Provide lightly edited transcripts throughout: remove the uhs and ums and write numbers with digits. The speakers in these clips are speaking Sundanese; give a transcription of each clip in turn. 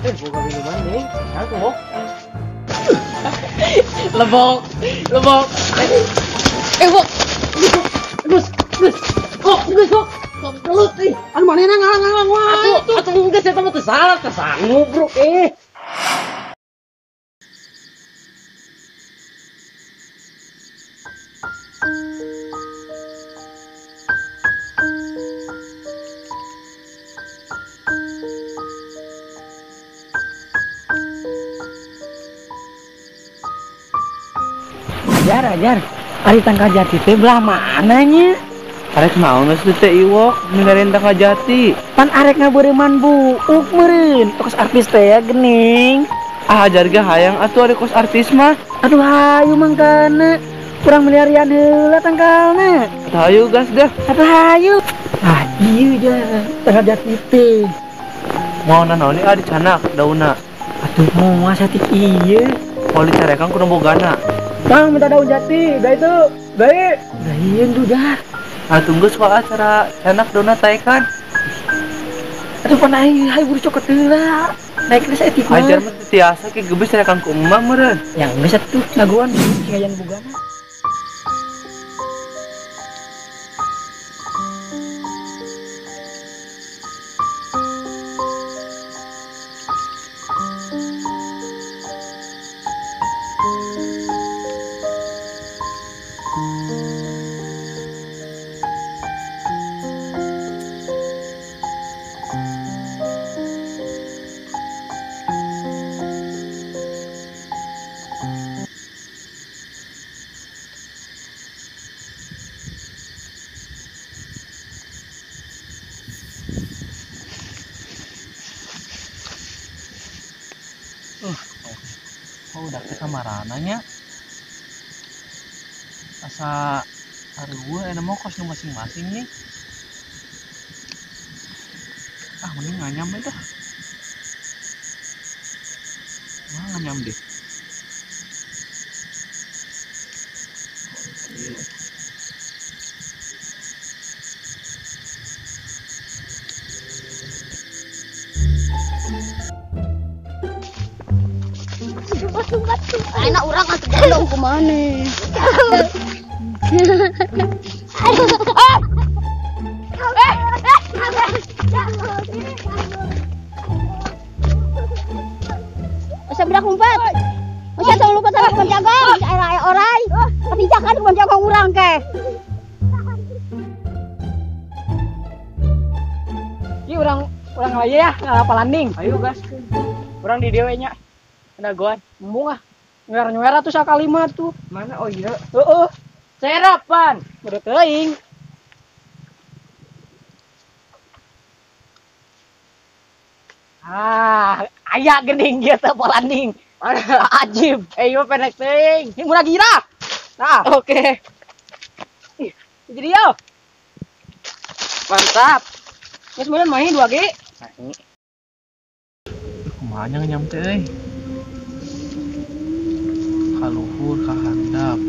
Boga minuman nih. Satu, Bok. Lebok, lebok. Bok. Gus, gus. Bok, gus, Bok. Kelut ih. Anu manehna ngalang-ngalang wae. Atuh, atuh geus eta mah teu salah, teu sanggup, Bro. Ajar, ajar. Ari tangkal jati teh belah mana nya? Arek naon geus teh iwok milarian tangkal jati. Pan arek ngabeureuman buuk meureun. Kos artis teh ya gening. Ah ajar ge hayang atuh ari kos artis mah. Aduh hayu mangkana. Kurang milarian heula tangkalna. Atuh hayu gas dah. Atuh hayu. Ah ieu jar tangkal jati teh. Mau nanaon ah dicanak daunna. Atuh moal satik ieu. Moal dicarekan ku nu bogana. Bang, minta daun jati, dah itu, baik. Lain tuh dah. Ah tunggu soal acara canak daunna taekan. Aduh pan aing hayu buru cokot heula. Naik geus etik mah. Ajar mah teu tiasa ke geus carekan ku emak meureun. Yang geus atuh nagoan sing aya bogana. Oh, udah ke kamarananya. Asa aruh enak mau kos nu masing-masing nih. Ah, mending nganyam aja dah. Wah, nganyam deh. Iya. Anak orang atuh gendong kumaha. Masa budak lompat. Masa tong lompat sama kebon jagong, aya orai. Ketincakan kebon jagong urang ke. Ieu urang laya ya, ngalapalanding. Ayo gas. Urang di dieu nya. Dagoan. Embung ah. Nyuwer-nyuwer atuh sakali mah tuh. Mana oh iya. Heeh. Serapan. Udah teuing. Ah, aya geuning ieu teh polanding. Mana? Ajib. Ieu pendek teuing. Ini murah gila. Nah, oke. Ih, jadi yo. Mantap. Geus meureun mahi 2 ge. Mahi. Kumaha nya nganyam teh euy. Kaluhur kahandap.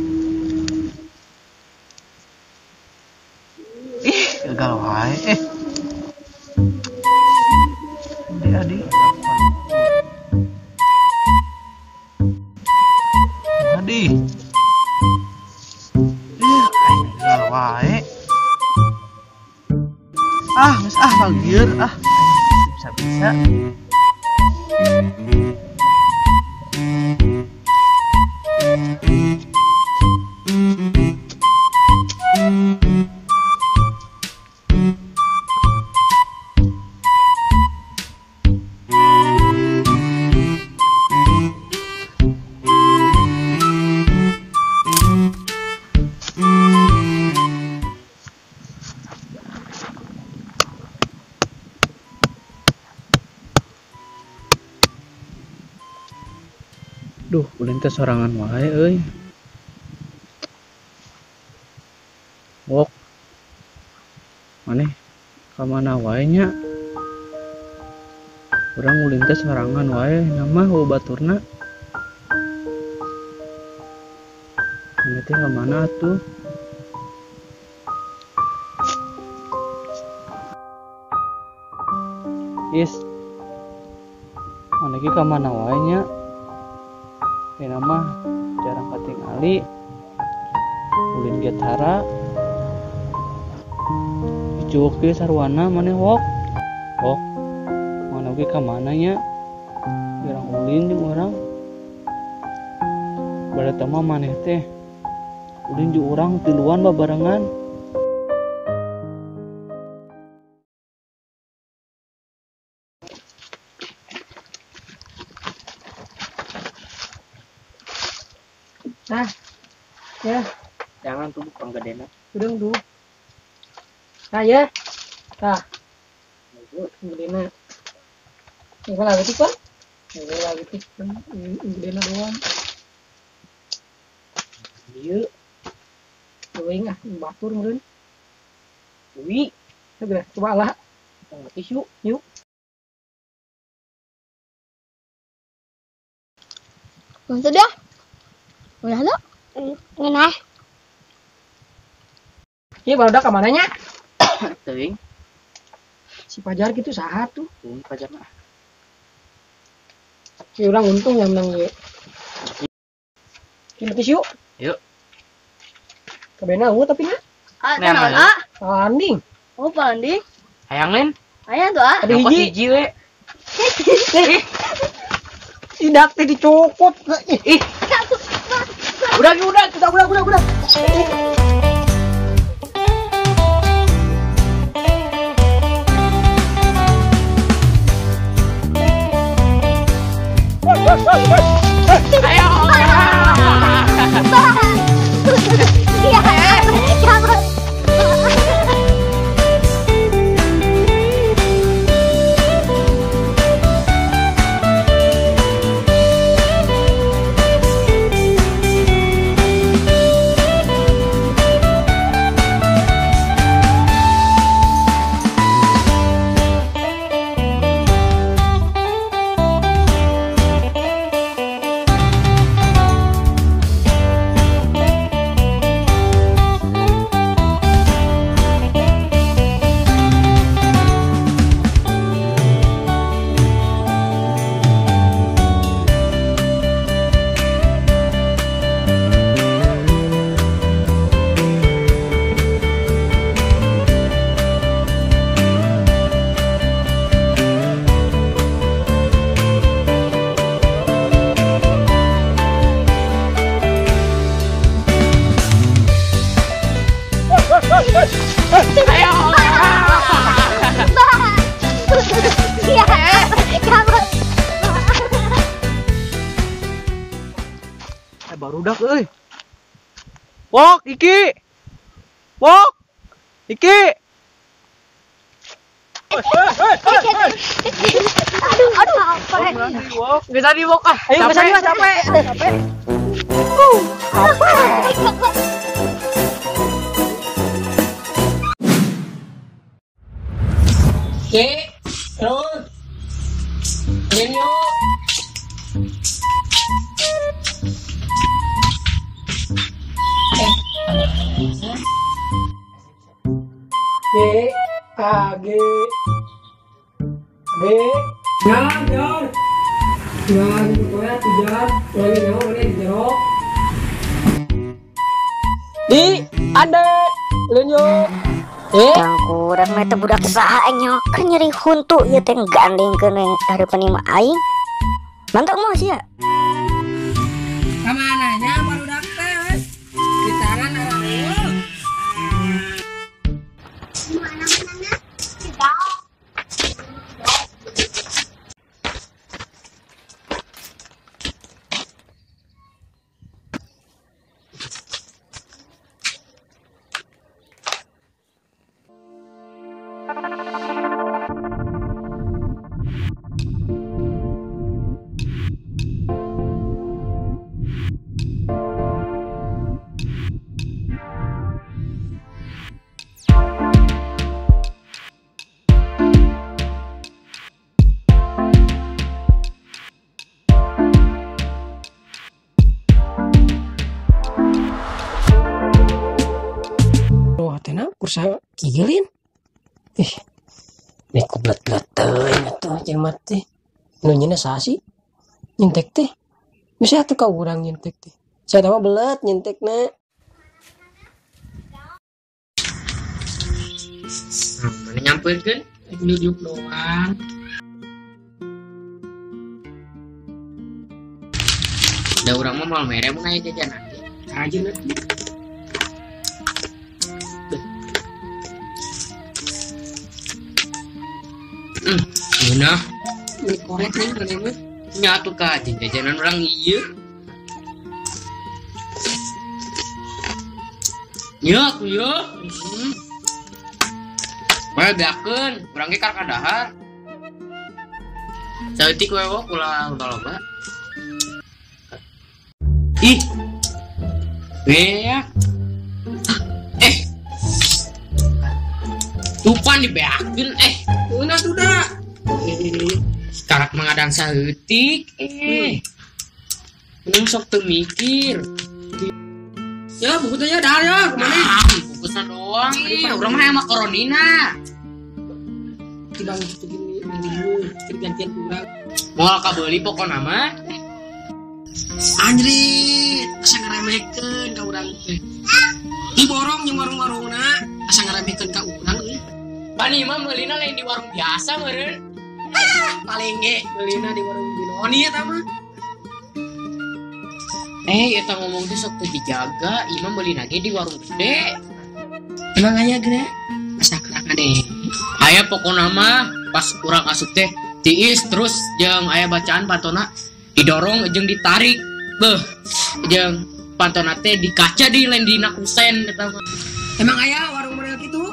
Ih, gagal wae. Adi, adi. Ih, gagal wae. Ah, geus ah pagieur ah. Bisa-bisa. Duh, ulin teh sorangan wae euy. Wok. Maneh ka mana wae nya? Urang ulin teh sorangan wae nama heuh baturna. Maneh teh ka mana atuh? Is. Mana ge ka mana wae nya? Ayeuna mah jarang katingali. Ulin ge tara. Dicuwek ge sarwana maneh wok. Wok. Mana ge ka mana nya? Jarang ulin jeung urang. Bareta mah maneh teh ulin jeung urang tiluan babarengan. Nah, ya. Jangan tuh bukan gedena. Udang tuh. Nah ya. Nah. Gedena. Ini lagi tuh, Pak. Ini lagi tuh. Gedena doang. Ieu. Leuwih ah, batur meureun. Uwi. Udah, coba lah. Tong tisu. Yuk. Sudah. Udah lo? Ngeunah. Ieu barudak ka mana nya? Teuing. Si Pajar gitu saha tuh? Teuing Pajar mah. Si urang untung yang menang ieu. Ieu tisu. Yuk. Kabena eueuh tapi nya. Ah, naon ah? Palanding. Oh, palanding. Hayang lain? Hayang tuh ah. Ada hiji. Hiji we. Tidak teh dicokot. Ih. Udah, udah, udah, udah, udah, udah. Ayo. Ayo. Barudak euy. Wok, Iki. Wok. Iki. Aduh, aduh, apa? Wok, geus tadi wok ah. Ayo geus tadi capek. Capek. Oke, terus. Menu. G A G G. Jar, jar. Jar, pokoknya tijar. Lagi nyawa mana di jero. Di ande, lenyo. Tangkurang mah teh budak saha nya keur nyeri huntu ieu teh gandengkeun we hareupeun imah aing. Mantap mah sia. Ka mana nya barudak teh? Di tangan areuh. Kursa kigilin. Ih, ini kublet-blet teuing atuh jelema teh. Nu nyeuna saha sih? Nyintek teh. Bisa atuh ka urang nyintek teh. Saya mah belet nyintekna. Mana nyampeurkeun? Duduk doang. Da urang mah moal mere mun aya jajanan teh. Aja nanti. Nah, ini korek nih urang mah. Nya atuh ka jajanan urang ieu. Ya aku ya. Wah, beakeun, urang ge karek dahar. Saeutik we wo ulah loba-loba. Ih. Beak. Eh. Tupan dibeakeun eh. Una sudah. Karak mengadang saeutik eh. Nung sok teu mikir. Ya bungkusnya dah ya, kemana? Ah, bungkusnya doang ih, urang mah hayang makaronina. Tibang kitu gini, minggu gantian urang. Moal kabeuli pokona mah. Anjrit, asa ngaremehkeun ka urang teh. Diborong jeung warung-warungna, asa ngaremehkeun ka urang euy. Pan ieu mah meulina lain di warung biasa meureun. Paling ge meulina di warung Binoni eta mah. Eta ngomong teh sok teu dijaga, ieu mah meulina ge di warung gede. Emang aya gede? Asa kerang ade. Aya pokona mah pas urang asup teh tiis terus jeung aya bacaan pantona didorong jeung ditarik. Beuh, jeung pantona teh di kaca di lain dina kusen eta mah. Emang aya warung model kitu?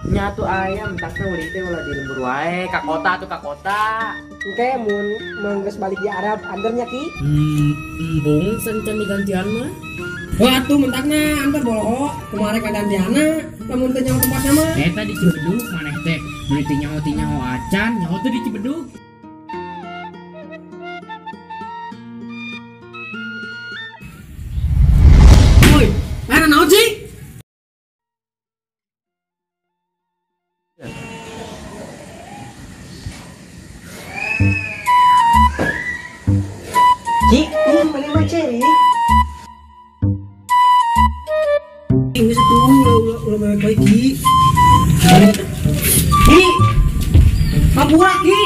Nya atuh aya mentakna uring teh ulah di lembur wae, ka kota atuh ka kota. Engke mun geus balik di Arab anternya ki. Embung sencan digantian mah. Wah atuh mentakna anter bolo kumaha rek gantianna lamun teu nyaho tempatna mah. Eta di Cibedug maneh teh meuli teu nyaho teu nyaho acan, nyaho teh di Cibedug. Woi, mana naon sih? Ki, ini mana mah ceri? Ini satu ulah ulah baik ki. Ki, hampura ki.